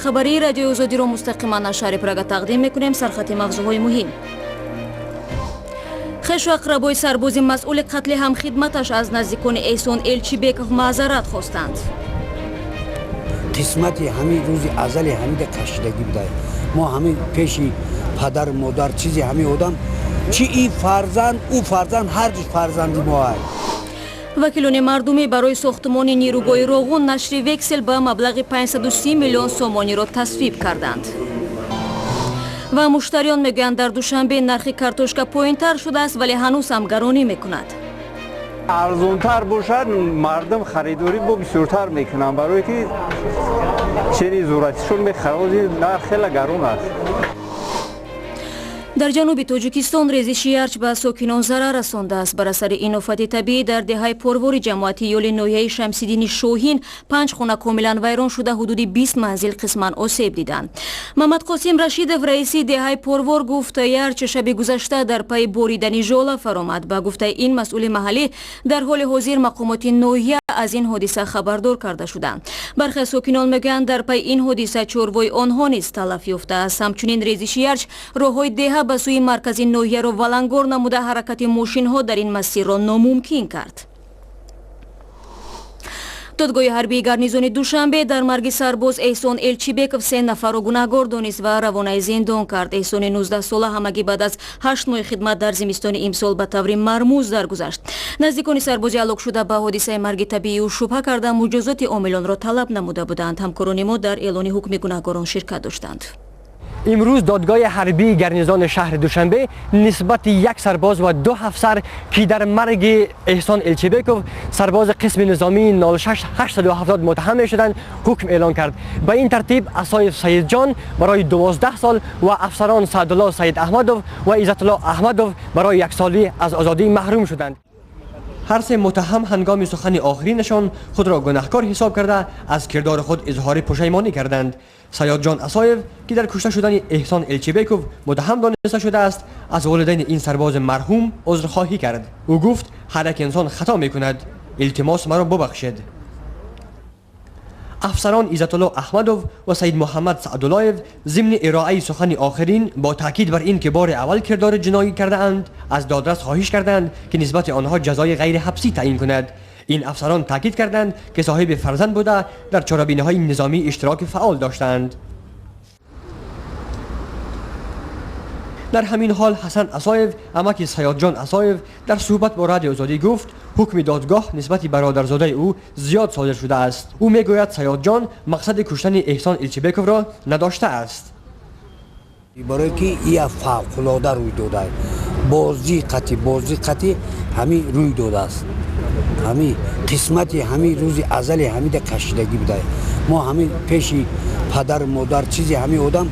Хабарии Радиои Озодиро мустақиман аз шаҳри Прага тақдим мекунем. Сархати мавзӯъҳои муҳим. Хешу ақрабои сарбози масъули қатли ҳамхидматаш аз наздикони Эҳсон Элчибеков маъзарат хостанд. Қисмати ҳамин рӯзи азали ҳамида кашидагӣ будай. Мо ҳамин пеши падару модар, чизи ҳамин одам, чи ин фарзанд, ӯ фарзанд, ҳар ду фарзанди мо ай. Вакилони мардумӣ барои сохтмони нерӯгоҳи Роғун нашри вексел ба маблағи 530 миллион сомониро тасвиб карданд. Ва муштариён мегӯянд, дар Душанбе нархи картошка поинтар шудааст, вале ҳанӯз ҳам гаронӣ мекунад. Арзонтар бошад, мардум харидорӣ бо бисёртар мекунанд, барое ки чени зуратишон мехарад. Нарх хеле гарон аст. Дар ҷануби Тоҷикистон резиши ярч ба сокинон зарар расондааст. Бар асари ин офати табиӣ дар деҳаи Порвори ҷамоати Ёли ноҳияи Шамсиддини Шоҳин панҷ хона комилан вайрон шуда, ҳудуди 20 манзил қисман осеб диданд. Мамадқосим Рашидов, раиси деҳаи Порвор, гуфт, ярч шаби гузашта дар пайи боридани жола фаромад. Ба гуфтаи ин масъули маҳаллӣ, дар ҳоли ҳозир мақомоти ноҳия аз ин ҳодиса хабардор карда шуданд. Бархе аз сокинон мегӯянд, дар пайи ин ҳодиса чорвои онҳо низ талаф ёфтааст. Ҳамчунин резиши ярч роҳҳои деҳа ба сӯи маркази ноҳияро валангор намуда, ҳаракати мошинҳо дар ин масирро номумкин кард. Додгоҳи ҳарбии гарнизони Душанбе дар марги сарбоз Эҳсон Элчибеков се нафарро гунаҳгор донист ва равонаи зиндон кард. Эҳсони 19сола ҳамагӣ баъд аз 8 моҳи хидмат дар зимистони имсол ба таври мармуз даргузашт. Наздикони сарбози ҳалокшуда ба ҳодисаи марги табиии ӯ шубҳа карда, муҷозоти омилонро талаб намуда буданд. Ҳамкорони мо дар эълони ҳукми гунаҳгорон ширкат доштанд. Имрӯз додгоҳи ҳарбии гарнизони шаҳри Душанбе нисбати як сарбоз ва ду афсар, ки дар марги Эҳсон Элчибеков, сарбози қисми низомии 06870, муттаҳам мешуданд, ҳукм эълон кард. Ба ин тартиб, Асоев Саидҷон барои 12 сол ва афсарон Саъдулло Саид Аҳмадов ва Иззатулло Аҳмадов барои яксолӣ аз озодӣ маҳрум шуданд. Ҳар се муттаҳам ҳангоми сухани охиринашон худро гунаҳкор ҳисоб карда, аз кирдори худ изҳори пушаймонӣ карданд. Саёдҷон Асоев, ки дар кушта шудани Эҳсон Элчибеков муттаҳам дониста шудааст, аз волидайни ин сарбози марҳум узрхоҳӣ кард. Ӯ гуфт: «Ҳар як инсон хато мекунад, илтимос, маро бубахшед». Афсарон Иззатулло Аҳмадов ва Саидмуҳаммад Саъдуллоев зимни ироаи сухани охирин бо таъкид бар ин ки бори аввал кирдори ҷиноӣ кардаанд, аз додрас хоҳиш карданд, ки нисбати онҳо ҷазои ғайриҳабсӣ таъин кунад. Ин афсарон таъкид карданд, ки соҳиби фарзанд буда, дар чорабиниҳои низомӣ иштироки фаъол доштанд. Дар ҳамин ҳол, Ҳасан Асоев, амаки Саёдҷон Асоев, дар суҳбат бо Радио Озодӣ гуфт, ҳукми додгоҳ нисбати бародарзодаи ӯ зиёд содир шудааст. Ӯ мегӯяд, Саёдҷон мақсади куштани Эҳсон Элчибековро надоштааст. Барое ки ия фавқулода рӯй дода, бозӣ қати бозӣ қати ҳамин рӯй додааст. Ҳамин қисмати ҳамин рӯзи азали ҳамида кашидагӣ будай. Мо ҳамин пеши падару модар, чизи ҳамин одам,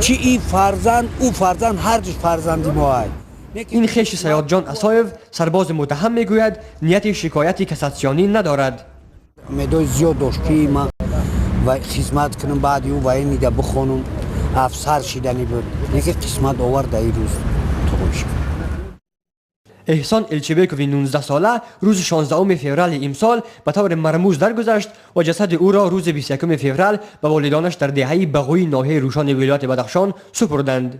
чи ин фарзанд, ӯ фарзанд, ҳар ду фарзанди мо ай. Ин хеши Саёдҷон Асоев, сарбози муттаҳам, мегӯяд, нияти шикояти кассатсионӣ надорад. Умедои зиёд дошт, ки ман хизмат кунам, баъди ӯ военный да бихонам, афсар шиданӣ буд, лекин қисмат овард, дар ин рӯз туғум шуд. Эҳсон Элчибекови 19сола рӯзи 16 феврали имсол ба таври мармуз даргузашт ва ҷасади ӯро рӯзи 21 феврал ба волидонаш дар деҳаи Бағӯи ноҳияи Рӯшони вилояти Бадахшон супурданд.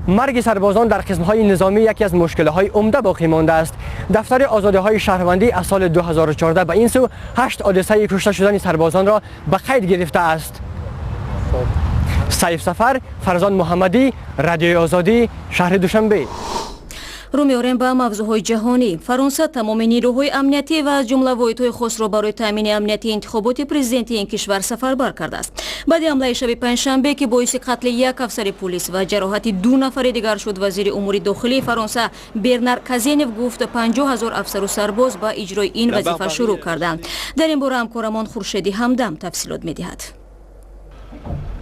Марги сарбозон дар қисмҳои низомӣ яке аз мушкилиҳои умда боқӣ мондааст. Дафтари озодиҳои шаҳрвандӣ аз соли 2014 ба ин сӯ ҳашт ҳодисаи кушта шудани сарбозонро ба қайд гирифтааст. Сайф Сафар, Фарзон Муҳаммадӣ, Радиои Озодӣ, шаҳри Душанбе. Рӯ меорем ба мавзӯъҳои ҷаҳонӣ. Фаронса тамоми нирӯҳои амниятӣ ва аз ҷумла воҳидҳои хосро барои таъмини амнияти интихоботи президенти ин кишвар сафарбар кардааст. Баъди ҳамлаи шаби панҷшанбе, ки боиси қатли як афсари пулис ва ҷароҳати ду нафари дигар шуд, вазири умури дохилии Фаронса Бернар Казенев гуфт, 50 000 афсару сарбоз ба иҷрои ин вазифа шурӯъ карданд. Дар ин бора ҳамкорамон Хуршеди Ҳамдам тафсилот медиҳад.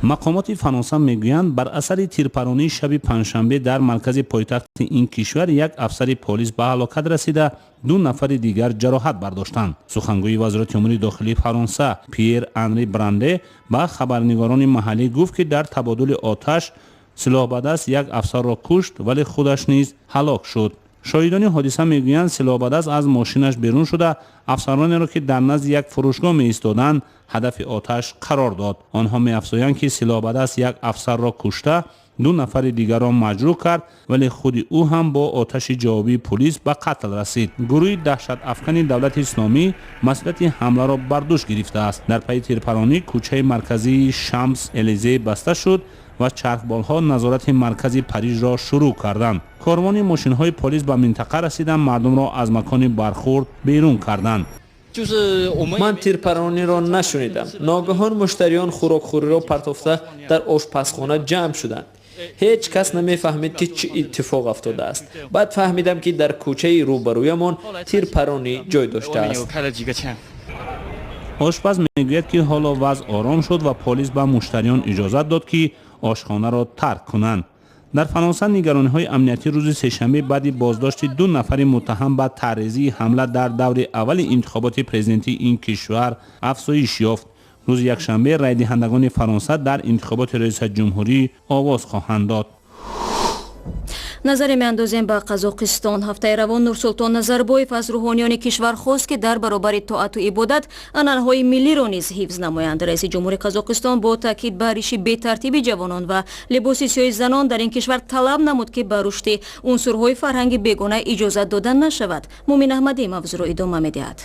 Мақомоти Фаронса мегӯянд, бар асари тирпаронии шаби панҷшанбе дар маркази пойтахти ин кишвар як афсари полис ба ҳалокат расида, ду нафари дигар ҷароҳат бардоштанд. Сухангӯи Вазорати умури дохилии Фаронса Пьер Анри Бранде ба хабарнигорони маҳаллӣ гуфт, ки дар табодули оташ силоҳбадаст як афсарро кушт, вале худаш низ ҳалок шуд. Шоҳидони ҳодиса мегӯянд, силоҳбадаст аз мошинаш берун шуда, афсаронеро, ки дар назди як фурӯшгоҳ меистоданд, ҳадафи оташ қарор дод. Онҳо меафзоянд, ки силоҳбадаст як афсарро кушта, ду нафари дигарро маҷрӯҳ кард, вале худи ӯ ҳам бо оташи ҷавобии пулис ба қатл расид. Гурӯҳи даҳшатафкани Давлати Исломӣ масъулияти ҳамларо бар дӯш гирифтааст. Дар пайи тирпаронӣ кӯчаи марказии Шамс Элизе баста шуд ва чархболҳо назорати маркази Парижро шурӯъ карданд. Корвони мошинҳои полис ба минтақа расиданд, мардумро аз макони бархӯрд берун карданд. Ман тирпарониро нашунидам. Ногаҳон муштариён хӯрокхӯриро партофта, дар ошпазхона ҷамъ шуданд. Ҳеҷ кас намефаҳмид, ки чӣ иттифоқ афтодааст. Баъд фаҳмидам, ки дар кӯчаи рӯбарӯямон тирпаронӣ ҷой доштааст. Ошпаз мегӯяд, ки ҳоло вазъ ором шуд ва полис ба муштариён иҷозат дод, ки ошхонаро тарк кунанд. Дар Фаронса нигарониҳои амниятӣ рӯзи сешанбе баъди боздошти ду нафари муттаҳам ба таррезии ҳамла дар даври аввали интихоботи президентии ин кишвар афзоиш ёфт. Рӯзи якшанбе райдиҳандагони Фаронса дар интихоботи раёсати ҷумҳурӣ овоз хоҳанд дод. Назаре меандозем ба Қазоқистон. Ҳафтаи равон Нурсултон Назарбоев аз рӯҳониёни кишвар хост, ки дар баробари тоату ибодат анъанаҳои миллиро низ ҳифз намоянд. Раиси ҷумҳури Қазоқистон бо таъкид ба риши бетартиби ҷавонон ва либоси сиёҳи занон дар ин кишвар талаб намуд, ки ба рушди унсурҳои фарҳанги бегона иҷозат дода нашавад. Мумин Аҳмадӣ мавзӯъро идома медиҳад.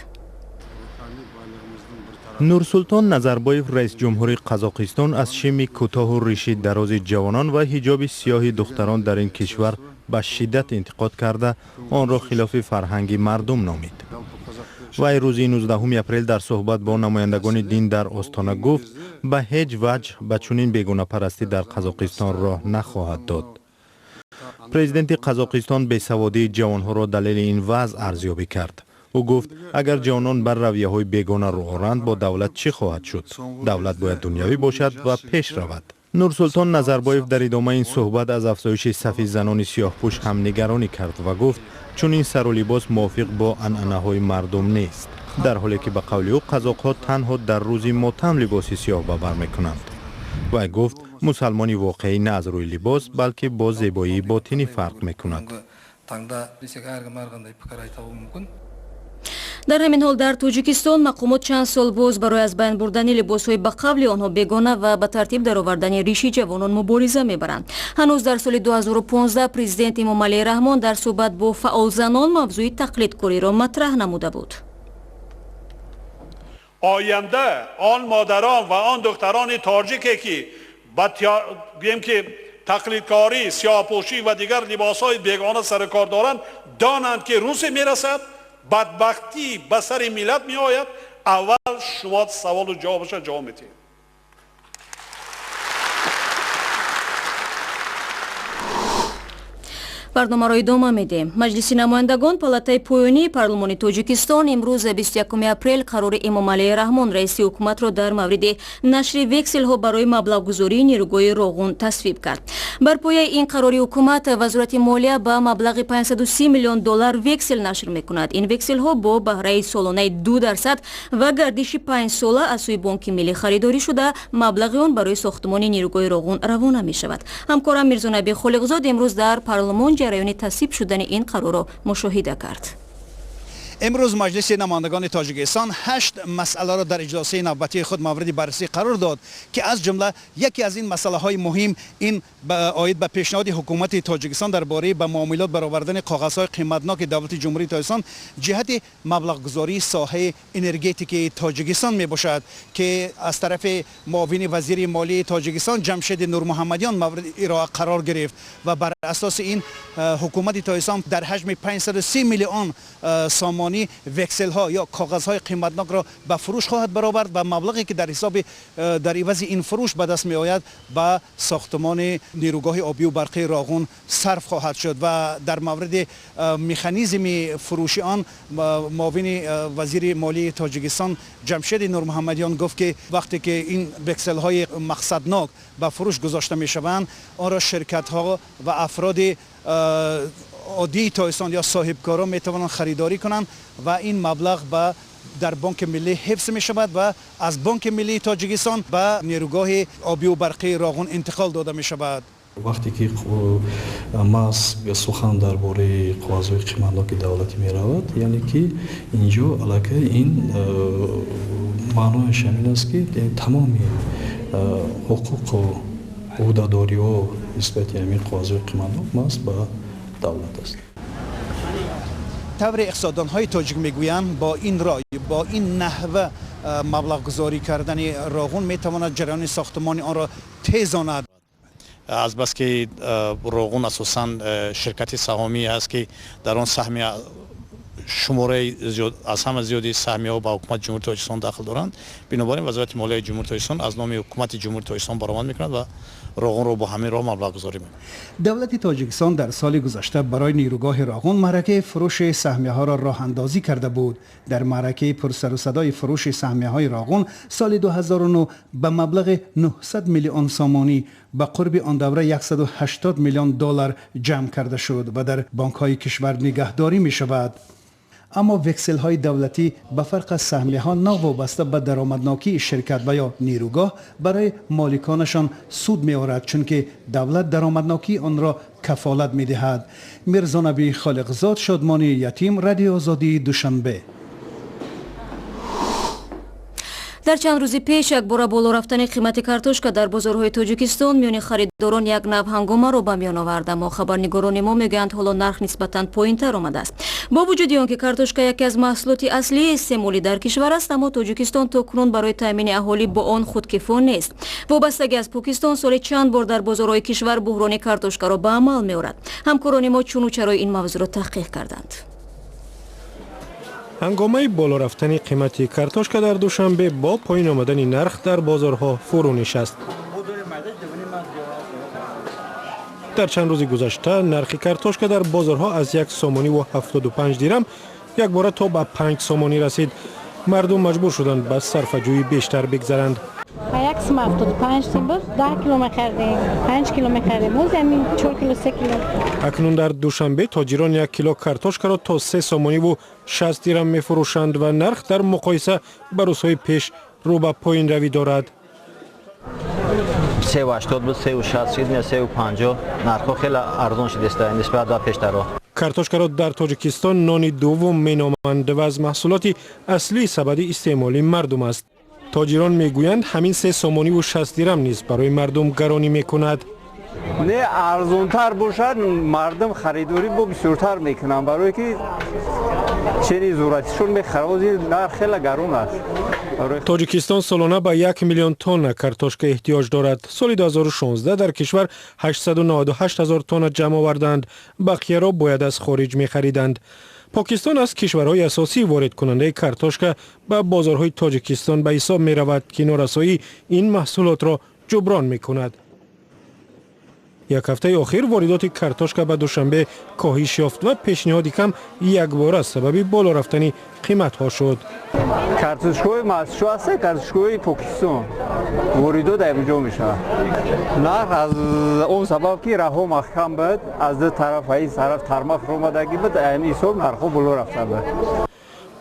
Нурсултон Назарбоев, раисҷумҳури Қазоқистон, аз шими кӯтоҳу риши дарози ҷавонон ва ҳиҷоби сиёҳи духтарон дар ин кишвар ба шиддат интиқод карда, онро хилофи фарҳанги мардум номид. Вай рӯзи 19 апрел дар суҳбат бо намояндагони дин дар Остона гуфт, ба ҳеҷ ваҷҳ ба чунин бегонапарастӣ дар Қазоқистон роҳ нахоҳад дод. Президенти Қазоқистон бесаводии ҷавонҳоро далели ин вазъ арзёбӣ кард. Ӯ гуфт, агар ҷавонон бар равияҳои бегона рӯ оранд, бо давлат чӣ хоҳад шуд? Давлат бояд дунявӣ бошад ва пеш равад. Нурсултон Назарбоев дар идомаи ин суҳбат аз афзоиши сафи занони сиёҳпӯш ҳам нигаронӣ кард ва гуфт, чунин сару либос мувофиқ бо анъанаҳои мардум нест, дар ҳоле ки, ба қавли ӯ, қазоқҳо танҳо дар рӯзи мотам либоси сиёҳ ба бар мекунанд. Вай гуфт, мусалмони воқеӣ на аз рӯи либос, балки бо зебоии ботинӣ фарқ мекунад. Дар ҳамин ҳол, дар Тоҷикистон мақомот чанд сол боз барои аз байн бурдани либосҳои ба қавли онҳо бегона ва ба тартиб даровардани риши ҷавонон мубориза мебаранд. Ҳанӯз дар соли 2015 президент Эмомалӣ Раҳмон дар суҳбат бо фаъолзанон мавзӯи тақлидкориро матраҳ намуда буд. Оянда он модарон ва он духтарони тоҷике, ки гӯем, ки тақлидкорӣ, сиёҳпӯшӣ ва дигар либосҳои бегона сарукор доранд, донанд, ки рӯзе мерасад, бадбахтӣ ба сари миллат меояд. Аввал шумо саволу ҷавобаша ҷавоб медиҳед. Барномаро идома медиҳем. Маҷлиси намояндагон, палатаи поёнии парлумони Тоҷикистон, имрӯз, 21 апрел, қарори Эмомалӣ Раҳмон, раиси ҳукуматро дар мавриди нашри векселҳо барои маблағгузории нерӯгоҳи Роғун тасвиб кард. Бар пояи ин қарори ҳукумат Вазорати молия ба маблағи 530 миллион доллар вексел нашр мекунад. Ин векселҳо бо баҳраи солонаи 2% ва гардиши 5-сола аз сӯи Бонки миллӣ харидорӣ шуда, маблағи он барои сохтмони нерӯгоҳи Роғун равона мешавад. Ҳамкорам Мирзонаби Холиқзод имрӯз дар парлумон ҷараёни тасвиб шудани ин қарорро мушоҳида кард. Имрӯз Маҷлиси намояндагони Тоҷикистон ҳашт масъаларо дар иҷлосияи навбатии худ мавриди баррасӣ қарор дод, ки аз ҷумла яке аз ин масъалаҳои муҳим ин оид ба пешниҳоди ҳукумати Тоҷикистон дар бораи ба муомилот баровардани коғазҳои қиматноки давлати Ҷумҳурии Тоҷикистон ҷиҳати маблағгузории соҳаи энергетикии Тоҷикистон мебошад, ки аз тарафи муовини вазири молии Тоҷикистон Ҷамшеди Нурмуҳаммадиён мавриди ироа қарор гирифт ва бар асоси ин ҳукумати Тоҷикистон дар ҳаҷми 530 миллион сомонӣ векселҳо ё коғазҳои қиматнокро ба фурӯш хоҳад баровард ва маблағе, ки дар ҳисоби дар ивази ин фурӯш ба даст меояд, ба сохтмони нерӯгоҳи обию барқии Роғун сарф хоҳад шуд. Ва дар мавриди механизми фурӯши он муовини вазири молии Тоҷикистон Ҷамшеди Нурмуҳаммадиён гуфт, ки вақте ки ин векселҳои мақсаднок ба фурӯш гузошта мешаванд, онро ширкатҳо ва афроди оддии Тоҷикистон ё соҳибкорон метавонанд харидорӣ кунанд ва ин маблағ ба дар Бонки миллӣ ҳифз мешавад ва аз Бонки миллии Тоҷикистон ба нерӯгоҳи обию барқии Роғун интиқол дода мешавад. Вақте ки маҳз сухан дар бораи қоғазҳои қиматноки давлатӣ меравад, яъне ки инҷо аллакай ин маънояш ҳамин аст, ки тамоми ҳуқуқу ӯҳдадориҳо нисбати ҳамин қоғазҳои қиматнок маҳз ба давлат аст. Тавре иқтисоддонҳои тоҷик мегӯянд, бо ин рой, бо ин наҳва маблағгузорӣ кардани Роғун метавонад ҷараёни сохтмони онро тезонад. Азбаски Роғун асосан ширкати саҳомӣ аст, ки дар он саҳми шумораи аз ҳама зиёди саҳмиҳо ба ҳукумати Ҷумҳурии Тоҷикистон дахл доранд, бинобар ин Вазорати молияи Ҷумҳурии Тоҷикистон аз номи ҳукумати Ҷумҳурии Тоҷикистон баромад мекунад ва Роғунро бо ҳамин роҳ маблағгузорӣ мекунад. Давлати Тоҷикистон дар соли гузашта барои нерӯгоҳи Роғун маъракаи фурӯши саҳмияҳоро роҳандозӣ карда буд. Дар маъракаи пурсарусадои фурӯши саҳмияҳои Роғун соли 2009 ба маблағи 900 миллион сомонӣ, ба қурби он давра 180 миллион доллар, ҷамъ карда шуд ва дар бонкҳои кишвар нигаҳдорӣ мешавад. Аммо векселҳои давлатӣ ба фарқ аз саҳмияҳо новобаста ба даромаднокии ширкат ва ё нерӯгоҳ барои моликонашон суд меорад, чунки давлат даромаднокии онро кафолат медиҳад. Мирзонаби Холиқзод, Шодмони Ятим, Радиои Озодии, Душанбе. Дар чанд рӯзи пеш якбора боло рафтани қимати картошка дар бозорҳои Тоҷикистон миёни харидорон як нав ҳангомаро ба миён овард, аммо хабарнигорони мо мегӯянд, ҳоло нарх нисбатан поинтар омадааст. Бо вуҷуди он ки картошка яке аз маҳсулоти аслии истеъмолӣ дар кишвар аст, аммо Тоҷикистон то кунун барои таъмини аҳолӣ бо он худкифо нест. Вобастагӣ аз Покистон соли чанд бор дар бозорҳои кишвар буҳрони картошкаро ба амал меорад. Ҳамкорони мо чуну чарои ин мавзӯъро таҳқиқ карданд. Ҳангомаи боло рафтани қимати картошка дар Душанбе бо поин омадани нарх дар бозорҳо фурӯ нишаст. Дар чанд рӯзи гузашта нархи картошка дар бозорҳо аз 1 сомониву 75 дирам якбора то ба 5 сомонӣ расид. Мардум маҷбур шуданд ба сарфаҷӯӣ бештар бигзаранд. 1 сум 75 сум буд, 10 кило мехардем, 5 кило мехардем, боз ҳамин 4 кило, 3 кило. Акнун дар Душанбе тоҷирон 1 кило картошкаро то 3 сомониву 60 дирам мефурӯшанд ва нарх дар муқоиса ба рӯзҳои пеш рӯ ба поинравӣ дорад. 3,80 буд, 3,60 шид, 3,50. Нархҳо хеле арзон шудааст нисбат ба пештарҳо. Картошкаро дар Тоҷикистон нони дуввум меноманд ва аз маҳсулоти аслии сабади истеъмолии мардум аст. Тоҷирон мегӯянд, ҳамин 3 сомониву 60 дирам низ барои мардум гаронӣ мекунад. Не, арзонтар бошад, мардум харидорӣ бо бисёртар мекунанд, барое ки чени зуратишон мехарад, нарх хеле гарон аст. Тоҷикистон солона ба 1 миллион тонна картошка эҳтиёҷ дорад. Соли 2016 дар кишвар 898 ҳазор тонна ҷамъ оварданд, бақияро бояд аз хориҷ мехариданд. Покистон аз кишварҳои асосии воридкунандаи картошка ба бозорҳои Тоҷикистон ба ҳисоб меравад, ки норасоии ин маҳсулотро ҷуброн мекунад. Як ҳафтаи охир воридоти картошка ба Душанбе коҳиш ёфт ва пешниҳоди кам якбора сабаби боло рафтани қиматҳо шуд. Картошкаҳои Масчӯ аст, картошкаҳои Покистон воридот инҷо мешавад. Нарх аз он сабаб ки раҳо маҳкам буд, аз ду тараф, ин тараф тарма фуромадагӣ буд, ҳамин ҳисоб нархҳо боло рафта буд.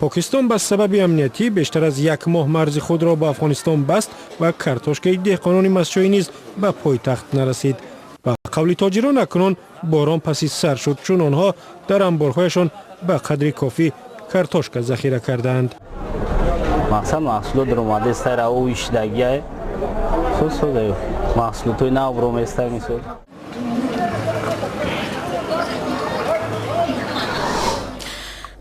Покистон ба сабаби амниятӣ бештар аз як моҳ марзи худро ба Афғонистон баст ва картошкаи деҳқонони масчоӣ низ ба пойтахт нарасид. Ба қавли тоҷирон, акнун борон паси сар шуд, чун онҳо дар анборҳояшон ба қадри кофӣ картошка захира кардаанд. Мақсад, маҳсулот даромадеста, рао ишдагиай, маҳсулотҳои нав роместа, мисол.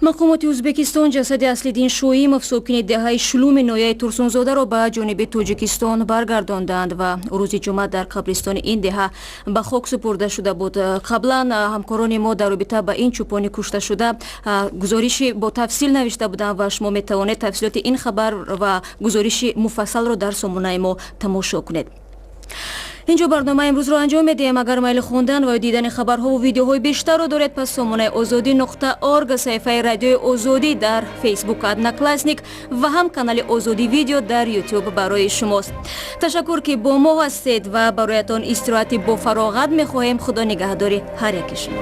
Мақомоти Ӯзбекистон ҷасади Аслиддин Шоимов, сокини деҳаи Шулуми ноҳияи Турсунзодаро, ба ҷониби Тоҷикистон баргардонданд ва рӯзи ҷумъа дар қабристони ин деҳа ба хок супурда шуда буд. Қаблан ҳамкорони мо дар робита ба ин чӯпони кушташуда гузориши бо тафсил навишта буданд ва шумо метавонед тафсилоти ин хабар ва гузориши муфассалро дар сомонаи мо тамошо кунед. Инҷо барномаи имрӯзро анҷом медиҳем. Агар майли хондан ва дидани хабарҳову видеоҳои бештарро доред, пас сомонаи озодӣ.орг, саҳифаи Радиои Озодӣ дар Фейсбук, Одноклассник ва ҳам канали Озодӣ Видео дар Ютуб барои шумост. Ташаккур, ки бо мо ҳастед, ва бароятон истироҳати бофароғат мехоҳем. Худо нигаҳдори ҳар яки шумо.